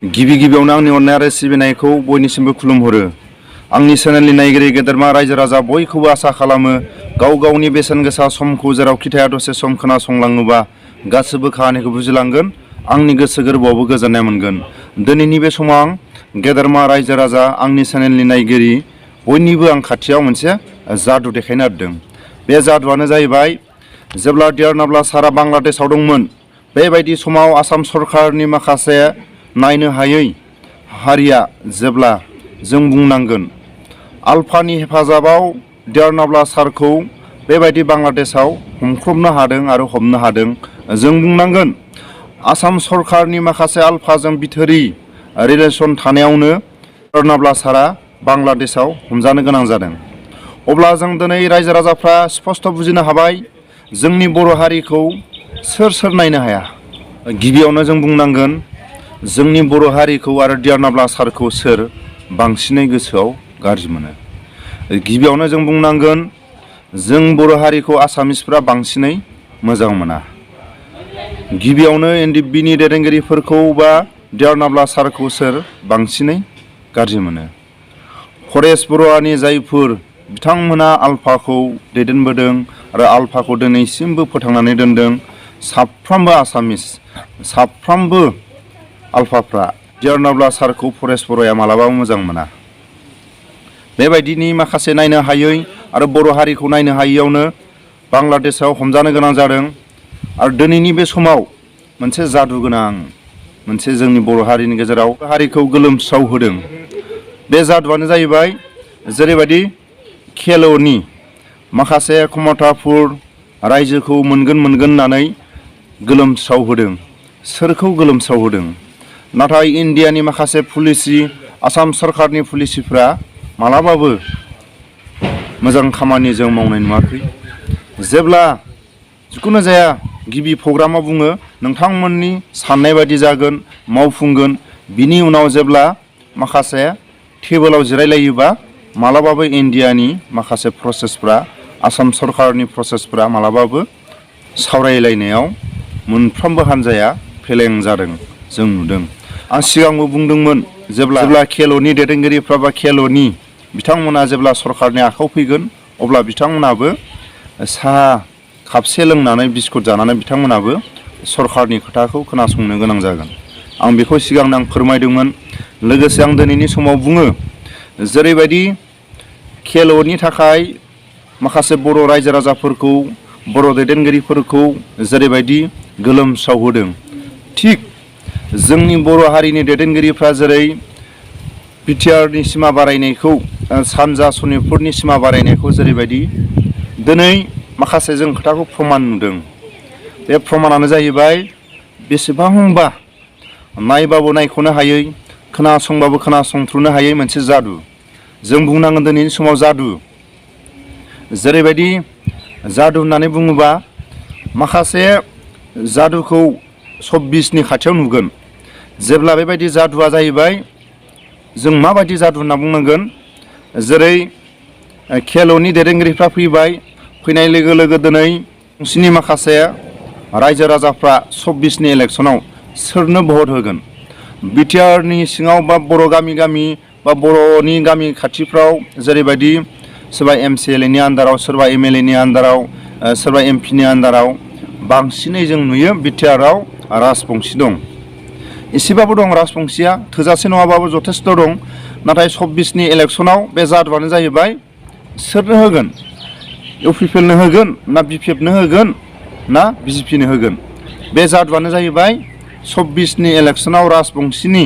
गिबि गिबियावनो आंनि अननाय आरो सिबिनायखौ बयनिसिमबो खुलुमहरो। आंनि चेनेलनि नायगिरि गेदेरमा रायजो राजा बयखौबो आसा खालामो गाव गावनि बेसेन गोसा समखौ जेरावखि थाया दसे सम खोनासंलाङोबा गासैबो खाहानिखौ बुजिलांगोन, आंनि गोसो गोरबोआवबो गोजोननाय मोनगोन। दिनैनि बे समाव आं गेदेरमा रायजो राजा आंनि चेनेलनि नायगिरि बयनिबो आं खाथियाव मोनसे जादु देखायनो नागिरदों। बे जादुआनो जाहैबाय जेब्ला डियार नाब्ला सारा बांलादेशआव दंमोन, बेबायदि समाव आसाम सरकारनि माखासे नायनो हायै हारिया जेब्ला जों बुंनांगोन आलफानि हेफाजाबाव डियार नाब्ला सारखौ बेबायदि बांलादेशआव हमख्रबनो हादों आरो हमनो हादों। जों बुंनांगोन आसाम सरकारनि माखासे आलफाजों बिथोरि रिलेसन थानायावनो डियार नाब्ला सारा बांलादेशआव हमजानो गोनां जादों। अब्ला जों दिनै रायजो राजाफ्रा स्पष्ट बुजिनो हाबाय जोंनि बर' हारिखौ सोर सोर नायनो हाया। गिबियावनो जों बुंनांगोन जोंनि बर' हारिखौ आरो डियार नाब्ला सारखौ सोर बांसिनै गोसोआव गाज्रि मोनो। गिबियावनो जों बुंनांगोन जों बर' हारिखौ आसामिसफ्रा बांसिनै मोजां मोना। गिबियावनो एनडिएफबिनि दैदेनगिरिफोरखौ बा डियार नाब्ला सारखौ सोर बांसिनै गाज्रि मोनो। फरेस्ट बर'आनि जायफोर बिथांमोना आलफाखौ दैदेनबोदों आरो आलफाखौ दिनैसिमबो फोथांनानै दोनदों, साफ्रोमबो आसामिस साफ्रोमबो आलफाफ्रा डियार नाब्ला सारखौ फरेस्ट बर'आ मालाबाबो मोजां मोना। बेबायदिनि माखासे नायनो हायै आरो बर' हारिखौ नायनो हायैयावनो बांलादेशआव हमजानो गोनां जादों। आरो दिनैनि बे समाव मोनसे जादु गोनां मोनसे जोंनि बर' हारिनि गेजेराव हारिखौ गोलोमस्राव होदों। बे जादुआनो जाहैबाय जेरैबायदि खेल'नि माखासे खमथाफोर रायजोखौ मोनगोन होननानै गोलोमस्राव होदों। सोरखौ गोलोमस्राव होदों? नाथाय इन्डियानि माखासे पलिसि, आसाम सरकारनि पलिसिफ्रा मालाबाबो मोजां खामानि जों मावनाय नुवाखै। जेब्ला जिखुनु जाया गिबि प्रग्रामाव बुङो नोंथांमोननि साननाय बायदि जागोन, मावफुंगोन, बिनि उनाव जेब्ला माखासे टेबोलाव जिरायलायोबा मालाबाबो इन्डियानि माखासे प्रसेसफ्रा, आसाम सरकारनि प्रसेसफ्रा मालाबाबो सावरायलायनायाव मोनफ्रोमबो हान्जाया फेलें जादों जों नुदों। आं सिगांबो बुंदोंमोन जेब्ला खेल'नि दैदेनगिरिफ्रा बा खेल'नि बिथांमोना जेब्ला सरकारनि आखायाव फैगोन अब्ला बिथांमोनाबो साहा कापसे लोंनानै बिस्कुट जानानै बिथांमोनाबो सरकारनि खोथाखौ खोनासंनो गोनां जागोन। आं बेखौ सिगांनो फोरमायदोंमोन। लोगोसे आं दिनैनि समाव बुङो जेरैबायदि खेल'नि थाखाय माखासे बर' रायजो राजाफोरखौ, बर' दैदेनगिरिफोरखौ जेरैबायदि गोलोमस्राव होदों, थिग जोंनि बर' हारिनि दैदेनगिरिफ्रा जेरै बिटिआरनि सिमा बारायनायखौ, सानजा सनितपुरनि सिमा बारायनायखौ जेरैबायदि दिनै माखासे जों खोथाखौ प्रमान नुदों। बे प्रमानानो जाहैबाय बेसेबांबा नायबाबो नायख'नो हायै, खोनासंबाबो खोनासंथ्र'नो हायै मोनसे जादु। जों बुंनांगोन दिनैनि समाव जादु। जेरैबायदि जादु होननानै बुङोबा माखासे जादुखौ 26नि खाथियाव नुगोन। जेब्ला बेबायदि जादुआ जाहैबाय जों माबायदि जादु होनना बुंनांगोन, जेरै खेल'नि दैदेनगिरिफ्रा फैबाय, फैनाय लोगो लोगो दिनै नोंसिनि माखासे रायजो राजाफ्रा 26नि इलेक्सनाव सोरनो भट होगोन? बिटिआरनि सिङाव बा बर' गामि गामि बा बर'नि गामि खाथिफ्राव जेरैबायदि सोरबा एमसिएलएनि आन्दाराव, सोरबा एमएलएनि आन्दाराव, सोरबा एमपिनि आन्दाराव बांसिनै जों नुयो बिटिआरआव राजबंसि दं। एसेबाबो दं राजबंसिया, थोजासे नङाबाबो जथेस्थ' दं। नाथाय 26नि इलेक्सनाव बे जादुआनो जाहैबाय सोरनो होगोन? इउपिपिएलनो होगोन ना बिपिएफनो होगोन ना बिजेपिनो होगोन? बे जादुआनो जाहैबाय 26नि इलेक्सनाव राजबंसिनि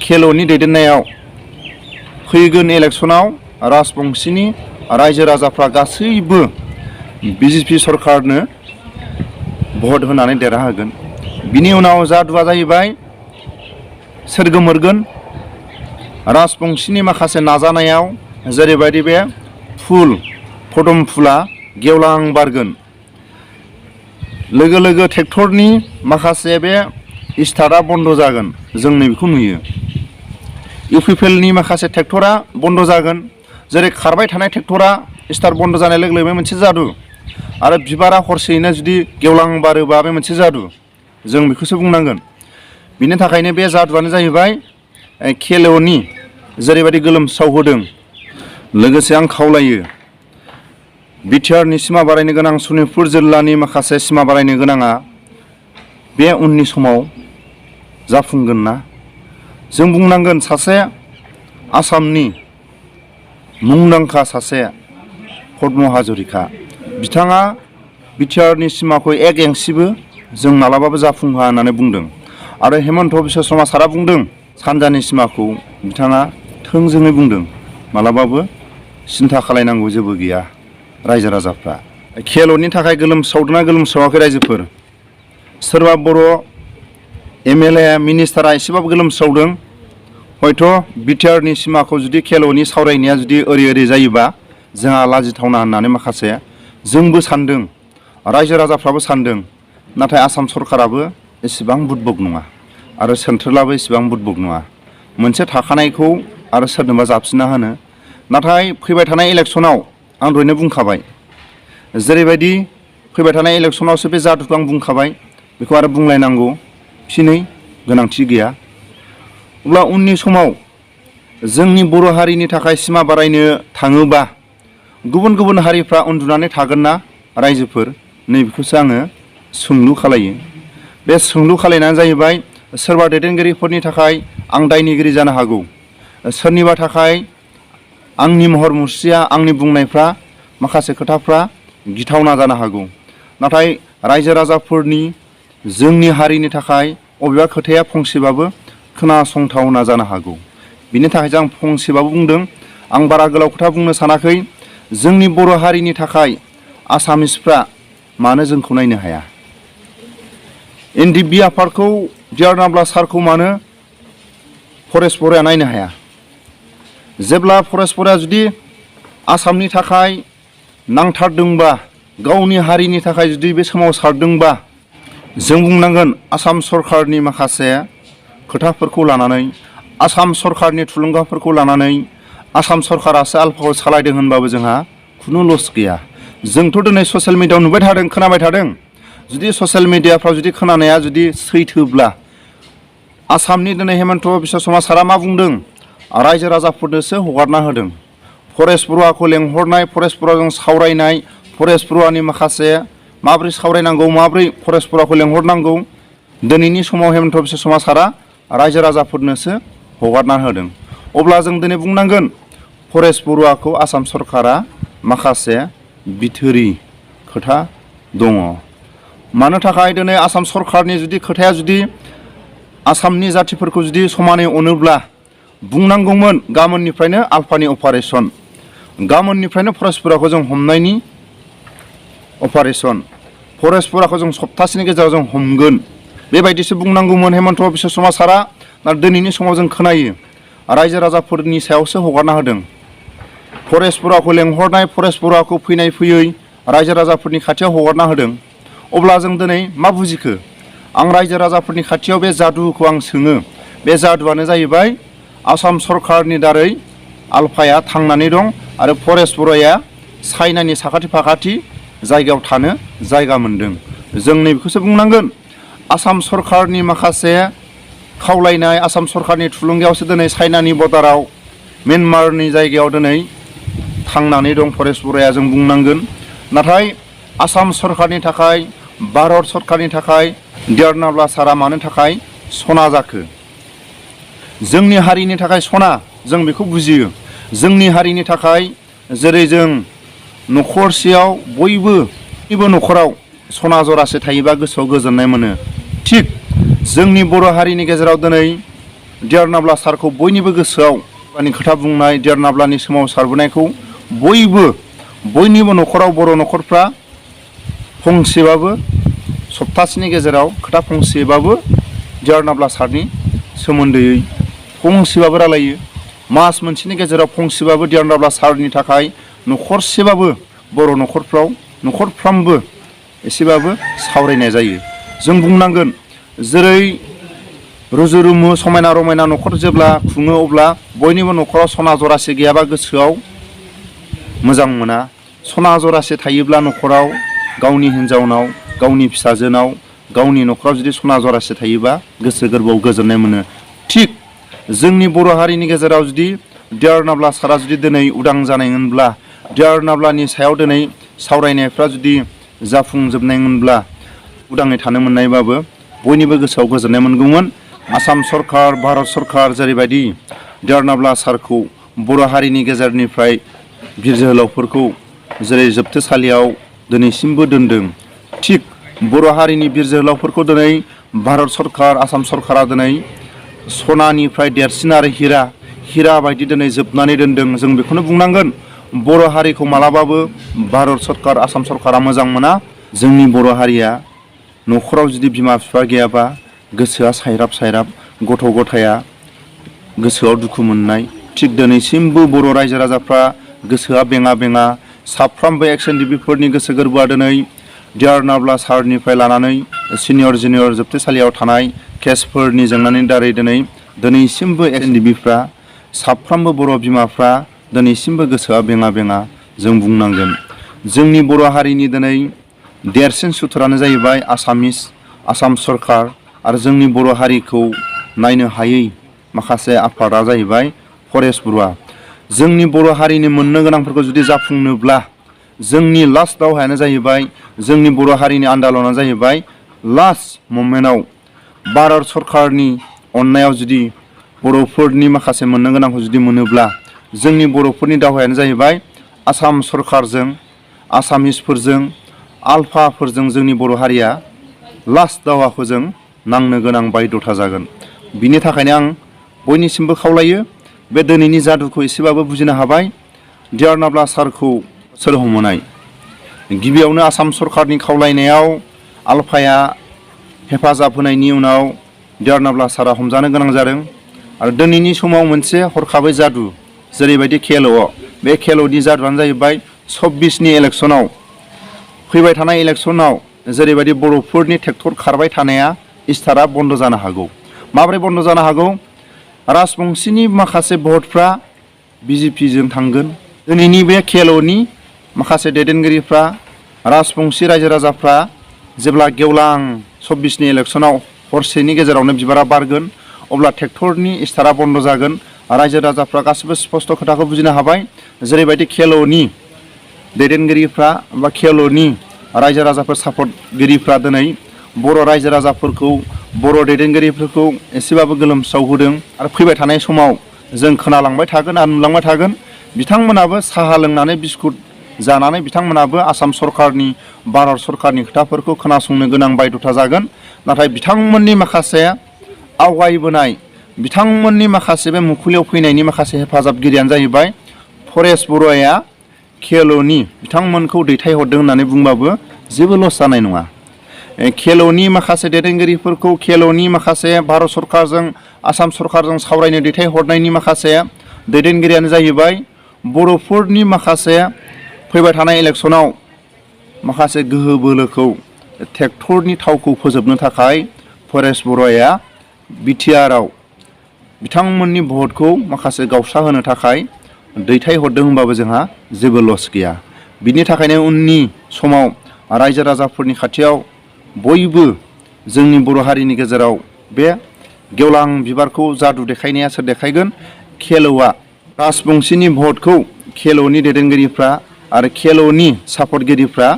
खेल'नि दैदेननायाव फैगोन इलेक्सनाव राजबंसिनि रायजो राजाफ्रा गासैबो बिजेपि सरकारनो भट होनानै देरहाहोगोन। बिनि उनाव जादुआ जाहैबाय सोर गोमोरगोन? राजबंसिनि माखासे नाजानायाव जेरैबायदि बे पदम फुला गेवलां बारगोन। लोगो लोगो ट्रेक्टरनि माखासे बे स्टार्टआ बन्द' जागोन। जों नैबेखौ नुयो। इउपिपिएलनि माखासे ट्रेक्टरा बन्द' जागोन। जेरै खारबाय थानाय ट्रेक्टरा स्टार्ट बन्द' जानाय लोगो लोगो मोनसे जादु। आरो बिबारा हरसेयैनो जुदि गेवलां बारोबा बे मोनसे जादु। जों बेखौसो बुंनांगोन। बिनि थाखायनो बे जादुआनो जाहैबाय खेल'नि जेरैबायदि गोलोमस्रावहोदों। लोगोसे आं खावलायो बिटिआरनि सिमा बारायनो गोनां सनितपुर जिल्लानि माखासे सिमा बारायनो गोनाङा बे उननि समाव जाफुंगोन ना। जों बुंनांगोन सासे आसामनि मुंदांखा सासे पद्म हाजरिका बिथाङा बिटिआरनि सिमाखौ एक एंसिबो जों मालाबाबो जाफुंहोआ होननानै बुंदों। आरो हेमन्त बिश्व शर्मा सारा बुंदों सानजानि सिमाखौ बिथाङा थोंजोङै बुंदों मालाबाबो सिन्था खालायनांगौ जेबो गैया रायजो राजाफ्रा। खेल'नि थाखाय गोलोमस्रावदोंना गोलोमस्रावाखै रायजोफोर? सोरबा बर' एमएलए मिनिस्टारा एसेबाबो गोलोमस्रावदों। हयथ' बिटिआरनि सिमाखौ जुदि खेल'नि सावरायनाया जुदि ओरै जायोबा जोंहा लाजिथावना होननानै माखासे जोंबो सान्दों, रायजो राजाफ्राबो सान्दों। नाथाय आसाम सरकाराबो एसेबां बुदबक नङा आरो सेन्ट्रेलाबो एसेबां बुदबक नङा। मोनसे थाखानायखौ आरो सोरनोबा जाबसिनना होनो। नाथाय फैबाय थानाय इलेक्सनाव आं दहायनो बुंखाबाय जेरैबायदि फैबाय थानाय इलेक्सनावसो बे जादुखौ आं बुंखाबाय, बेखौ आरो बुंलायनांगौ फिनै गोनांथि गैया। अब्ला उननि समाव जोंनि बर' हारिनि थाखाय सिमा बारायनो थाङोबा गुबुन गुबुन हारिफ्रा उन्दुनानै थागोन ना रायजोफोर? नैबेखौसो आङो सोंलु खालायो। बे सोंलु खालायनाया जाहैबाय सोरबा दैदेनगिरिफोरनि थाखाय आं दायनिगिरि जानो हागौ, सोरनिबा थाखाय आंनि महर मुस्रिया आंनि बुंनायफ्रा माखासे खोथाफ्रा गिथावना जानो हागौ। नाथाय रायजो राजाफोरनि जोंनि हारिनि थाखाय अबेबा खोथाया फंसेबाबो खोनासंथावना जानो हागौ। बिनि थाखाय आं फंसेबाबो बुंदों। आं बारा गोलाव खोथा बुंनो सानाखै। जोंनि बर' हारिनि थाखाय आसामिसफ्रा मानो जोंखौ नायनो हाया? एनडिबि आफादखौ डिआर नाब्ला सारखौ मानो फरेस्ट बर'आ नायनो हाया? जेब्ला फरेस्ट बर'आ जुदि आसामनि थाखाय नांथारदोंबा, गावनि हारिनि थाखाय जुदि बे सोमावसारदोंबा, जों बुंनांगोन आसाम सरकारनि माखासे खोथाफोरखौ लानानै, आसाम सरकारनि थुलुंगाफोरखौ लानानै आसाम सरकारासो आल्फाखौ सालायदों होनबाबो जोंहा खुनु लस गैया। जोंथ' दिनै ससियेल मिडियाआव नुबाय थादों, खोनाबाय थादों। जुदि ससियेल मिडियाफ्राव जुदि खोनानाया जुदि सैथोब्ला आसामनि दिनै हेमन्त बिश्व शर्मा सारा मा बुंदों? रायजो राजाफोरनोसो हगारना होदों। फरेस्ट बर'खौ लेंहरनाय, फरेस्ट बर'जों सावरायनाय, फरेस्ट बर'नि माखासे माबोरै सावरायनांगौ, माबोरै फरेस्ट बर'खौ लेंहरनांगौ, दिनैनि समाव हेमन्त बिश्व शर्मा सारा रायजो राजाफोरनोसो हगारना होदों। अब्ला जों दिनै बुंनांगोन फरेस्ट बर'खौ आसाम सरकारा माखासे बिथोरि खोथा दङ। मानो थाखाय दिनै आसाम सरकारनि जुदि खोथाया जुदि आसामनि जाथिफोरखौ जुदि समानै अनोब्ला बुंनांगौमोन गाबोननिफ्रायनो आल्फानि अपारेसन, गाबोननिफ्रायनो फरेस्ट बर'खौ जों हमनायनि अपारेसन, फरेस्ट बर'खौ जों सप्तासेनि गेजेराव जों हमगोन, बेबायदिसो बुंनांगौमोन हेमन्त बिश्व शर्मा सारा। दिनैनि समाव जों खोनायो रायजो राजाफोरनि सायावसो हगारना होदों। फरेस्ट बर'खौ लेंहरनाय, फरेस्ट बर'खौ फैनाय फैयै रायजो राजाफोरनि खाथियाव हगारना होदों। अब्ला जों दिनै मा बुजिखो? आं रायजो राजाफोरनि खाथियाव बे जादुखौ आं सोङो। बे जादुआनो जाहैबाय आसाम सरकारनि दारै आल्फाया थांनानै दं आरो फरेस्ट बर'आ चाइनानि साखाथि फाखाथि जायगायाव थानो जायगा मोनदों। जों नैबेखौसो बुंनांगोन आसाम सरकारनि माखासे खावलायनाय, आसाम सरकारनि थुलुंगायावसो दिनै चाइनानि बर्डाराव म्यानमारनि जायगायाव दिनै थांनानै दं फरेस्ट बर'आ, जों बुंनांगोन। नाथाय आसाम सरकारनि थाखाय, भारत सरकारनि थाखाय डिआर नाब्ला सारा मानो थाखाय सना जाखो? जोंनि हारिनि थाखाय सना, जों बेखौ बुजियो। जोंनि हारिनि थाखाय जेरै जों न'खरसेयाव बयनिबो न'खराव सना जरासे थायोबा गोसोआव गोजोननाय मोनो। थिग जोंनि बर' हारिनि गेजेराव दिनै डिआर नाब्ला सारखौ बयनिबो गोसोआव खोथा बुंनाय, डिआर नाब्लानि सोमावसारबोनायखौ बयनिबो न'खराव बर' न'खरफ्रा फंसेबाबो सप्तासेनि गेजेराव खोथा फंसेबाबो डिआर नाब्ला सारनि सोमोन्दैयै फंसेबाबो रायलायो। मास मोनसेनि गेजेराव फंसेबाबो डिआर नाब्ला सारनि थाखाय न'खरसेबाबो बर' न'खरफ्राव न'खरफ्रामबो एसेबाबो सावरायनाय जायो। जों बुंनांगोन जेरै रुजु रुमु समायना रमायना न'खर जेब्ला खुङो अब्ला बयनिबो न'खराव सना जरासे गैयाबा गोसोआव मोजां मोना। सना जरासे थायोब्ला न'खराव गावनि हिन्जावनाव, गावनि फिसाजोनाव, गावनि न'खराव जुदि सना जरासे थायोबा गोसो गोरबोआव गोजोननाय मोनो। थिग जोंनि बर' हारिनि गेजेराव जुदि डियार नाब्ला सारा जुदि दिनै उदां जानायमोनब्ला, डियार नाब्लानि सायाव दिनै सावरायनायफ्रा जुदि जाफुंजोबनायमोनब्ला, उदाङै थानो मोननायबाबो बयनिबो गोसोआव गोजोननाय मोनगौमोन। आसाम सरकार, भारत सरकार जेरैबायदि डियार नाब्ला सारखौ बर' हारिनि गेजेरनिफ्राय बिर जोहोलावफोरखौ जेरै जोबथेसालियाव दिनैसिमबो दोनदों, थिग बर' हारिनि बिर जोहोलावफोरखौ दिनै भारत सरकार, आसाम सरकारा दिनै सनानिफ्राय देरसिन आरो हिरा बायदि दिनै जोबनानै दोनदों। जों बेखौनो बुंनांगोन, बर' हारिखौ मालाबाबो भारत सरकार, आसाम सरकारा मोजां मोना। जोंनि बर' हारिया न'खराव जुदि बिमा बिफा गैयाबा गोसोआ सायराब, गथ' गथाया गोसोआव दुखु मोननाय। थिग दिनैसिमबो बर' रायजो राजाफ्रा गोसोआ बेङा साफ्रोमबो एक्स एनडिपिफोरनि गोसो गोरबोआ दिनै डियार नाब्ला सारनिफ्राय लानानै सिनियर जुनियर जोबथेसालियाव थानाय केसफोरनि जेंनानि दारै दिनैसिमबो एक्स एनडिपिफ्रा साफ्रोमबो बर' बिमाफ्रा दिनैसिमबो गोसोआ बेङा जों बुंनांगोन। जोंनि बर' हारिनि दिनै देरसिन सुथुरानो जाहैबाय आसाम सरकार आरो जोंनि बर' हारिखौ नायनो हायै माखासे आफादा जाहैबाय फरेस्ट बुर'आ। जोंनि बर' हारिनि मोननो गोनांफोरखौ जुदि जाफुंनोब्ला जोंनि लास्ट दावहायानो जाहैबाय, जोंनि बर' हारिनि आन्दालना जाहैबाय लास्ट ममेन्टआव भारत सरकारनि अननायाव जुदि बर'फोरनि माखासे मोननो गोनांखौ जुदि मोनोब्ला, जोंनि बर'फोरनि दावहायानो जाहैबाय आसाम सरकारजों, आसामिसफोरजों, आलफाफोरजों जोंनि बर' हारिया लास्ट दावहाखौ जों नांनो गोनां बायध'था जागोन। बिनि थाखायनो आं बयनिसिमबो खावलायो, बे दिनैनि जादुखौ एसेबाबो बुजिनो हाबाय। डियार नाब्ला सारखौ सोर हमहोनाय? गिबियावनो आसाम सरकारनि खावलायनायाव आलफाया हेफाजाब होनायनि उनाव डियार नाब्ला सारा हमजानो गोनां जादों। आरो दिनैनि समाव मोनसे हरखाबै जादु, जेरैबायदि खेल'आव, बे खेल'नि जादुआनो जाहैबाय 26नि इलेक्सनाव, फैबाय थानाय इलेक्सनाव जेरैबायदि बर'फोरनि ट्रेक्टर खारबाय थानाया इस्टारा बन्द' जानो हागौ। माबोरै बन्द' जानो हागौ? राजबंशीनि माखासे भटफ्रा बिजेपिजों थांगोन। दिनैनि बे खेल'नि माखासे दैदेनगिरिफ्रा, राजबंशी रायजो राजाफ्रा जेब्ला गेवलां 26नि इलेक्सनाव हरसेनि गेजेरावनो बिबारा बारगोन, अब्ला ट्रेक्टरनि इस्टारा बन्द' जागोन। रायजो राजाफ्रा गासिबो स्पस्ट खोथाखौ बुजिनो हाबाय। जेरैबायदि खेल'नि दैदेनगिरिफ्रा बा खेल'नि रायजो राजाफोर सापर्टगिरिफ्रा दिनै बर' रायजो राजाफोरखौ, बर' दैदेनगिरिफोरखौ एसेबाबो गोलोमस्रावहोदों। आरो फैबाय थानाय समाव जों खोनालांबाय थागोन आरो नुलांबाय थागोन, बिथांमोनाबो साहा लोंनानै बिस्कुट जानानै बिथांमोनाबो आसाम सरकारनि, भारत सरकारनि खोथाफोरखौ खोनासंनो गोनां बायध'था जागोन। नाथाय बिथांमोननि माखासे आवगायबोनाय, बिथांमोननि माखासे बे मुखुलियाव फैनायनि माखासे हेफाजाबगिरियानो जाहैबाय फरेस्ट बुर'आ खेल'नि बिथांमोनखौ दैथायहरदों होननानै बुंबाबो जेबो लस जानाय नङा। खेल'नि माखासे दैदेनगिरिफोरखौ खेल'नि माखासे भारत सरकारजों, आसाम सरकारजों सावरायनो दैथायहरनायनि माखासे दैदेनगिरियानो जाहैबाय बर'फोरनि माखासे फैबाय थानाय इलेक्सनाव माखासे गोहो बोलोखौ, ट्रेक्टरनि थावखौ फोजोबनो थाखाय फरेस्ट बुर'आ बिटिआरआव बिथांमोननि भटखौ माखासे गावस्रा होनो थाखाय दैथायहरदों होनबाबो जोंहा जेबो लस गैया। बिनि थाखायनो उननि समाव रायजो राजाफोरनि खाथियाव बयबो जोंनि बर' हारिनि गेजेराव बे गेवलां बिबारखौ जादु देखायनाया सोर देखायगोन? खेल'आ। राजबंशीनि भटखौ खेल'नि दैदेनगिरिफ्रा आरो खेल'नि सापर्टगिरिफ्रा,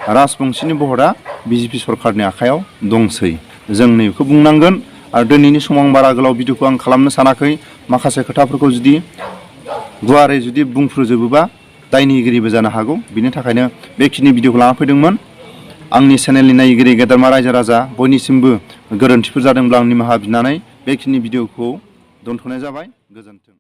राजबंशीनि भटआ बिजेपि सरकारनि आखायाव दंसै। जों नैबेखौ बुंनांगोन। आरो दिनैनि समाव आं बारा गोलाव भिडिअखौ आं खालामनो सानाखै। माखासे खोथाफोरखौ जुदि गुवारै जुदि बुंफ्रुजोबोबा दायनिगिरिबो जानो हागौ। बिनि थाखायनो बेखिनि भिडिअखौ लाना फैदोंमोन। आंनि चेनेलनि नायगिरि गेदेरमा रायजो राजा बयनिसिमबो गोरोन्थिफोर जादोंब्ला आं निमाहा बिनानै बेखिनि भिडिअखौ दोनथ'नाय जाबाय। गोजोन्थों।